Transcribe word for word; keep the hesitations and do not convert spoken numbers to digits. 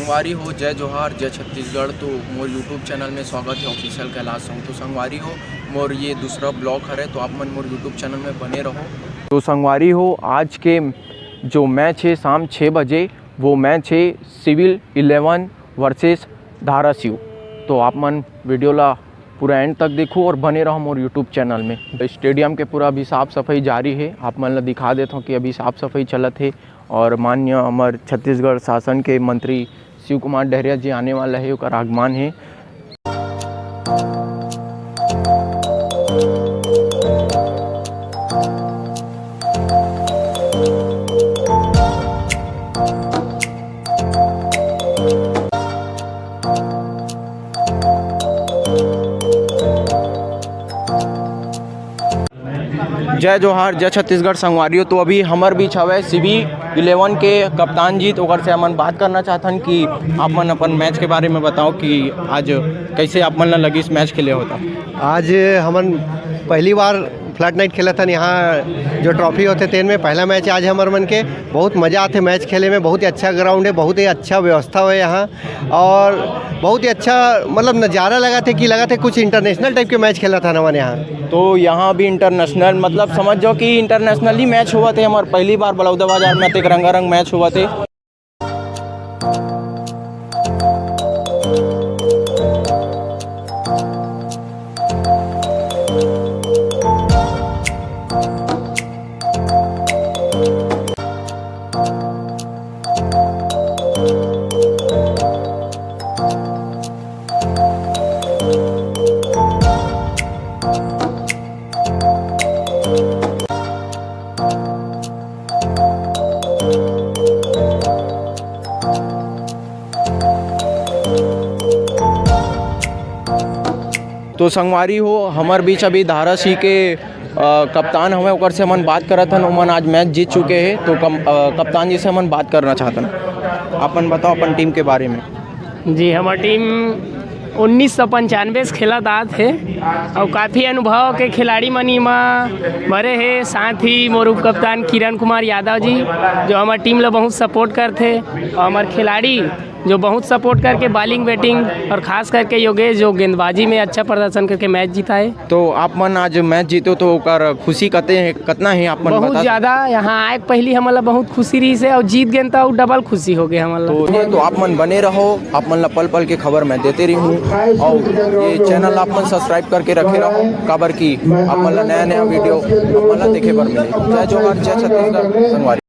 संगवारी हो, जय जोहार, जय छत्तीसगढ़। तो मोर YouTube चैनल में स्वागत है, ऑफिशियल कैलाश संघ। तो संगवारी हो, मोर ये दूसरा ब्लॉग हरे, तो आप मन मोर YouTube चैनल में बने रहो। तो संगवारी हो, आज के जो मैच है शाम छः बजे, वो मैच है सिविल इलेवन वर्सेस धाराशिव। तो आप मन वीडियो ला पूरा एंड तक देखो और बने रहो मोर YouTube चैनल में। स्टेडियम के पूरा अभी साफ सफाई जारी है, आप मन ला दिखा देता हूँ कि अभी साफ सफाई चलत है। और माननीय हमर छत्तीसगढ़ शासन के मंत्री शिव कुमार डहरिया जी आने वाला है, ओकर आगमन है। जय जोहार, जय छत्तीसगढ़ संगवारियों। तो अभी हमर बीच हवे सिविल इलेवन के कप्तान जी, तो ओकर से हमन बात करना चाहथन कि आप मन अपन मैच के बारे में बताओ कि आज कैसे आप मन ला लगिस मैच खेले होता। आज हमन पहली बार फ्लैट नाइट खेलत हन, यहाँ जो ट्रॉफी होथे तेन में पहला मैच आज हमर मन के। बहुत मजा आथे मैच खेले में, बहुत ही अच्छा ग्राउंड है, बहुत ही अच्छा व्यवस्था है यहाँ और बहुत ही अच्छा, मतलब, नज़ारा लगा थे कि लगा थे कुछ इंटरनेशनल टाइप के मैच खेलत हन हमन यहाँ। तो यहाँ भी इंटरनेशनल, मतलब, समझ जाओ कि इंटरनेशनल ही मैच होवत है। हमर पहली बार बलौदा बाजार में अतेक रंगारंग मैच होवत है। तो संगवारी हो, हमर बीच अभी धाराशिव के, अ, कप्तान हवे, ओकर से हमन बात करत हन। ओमन आज मैच जीत चुके हैं, तो कम-, अ, कप्तान जी से हमन बात करना चाहत हन। अपन बताओ अपन टीम के बारे में। जी, हमर टीम उन्नीस सौ पंचानवे से खेलत आत हे और काफ़ी अनुभव के खिलाड़ी मन इमा भरे हे। साथ ही मोर उप कप्तान किरण कुमार यादव जी, जो हमर टीम ला बहुत सपोर्ट करथे, और हमर खिलाड़ी जो बहुत सपोर्ट करके बॉलिंग, बैटिंग और खास करके योगेश जो गेंदबाजी में अच्छा प्रदर्शन करके मैच जीता है। तो आप मन आज मैच जीतो तो ओकर खुशी कते हे, कतना हे आप मन बहुत बता सकते? ज़्यादा। यहाँ आए के पहली हमन ला बहुत खुशी रही से और जीत गेन तो डबल खुशी हो गए हमन ला। तो, तो आप मन बने रहो, आप मन ला पल पल के खबर मैं देते रही हूँ और ये चैनल आप मन सब्सक्राइब करके रखे रहो, काबर कि आप मन ला नया नया वीडियो आप मन ला देखे बर मिले। जय जोहार, जय छत्तीसगढ़, संगवारी।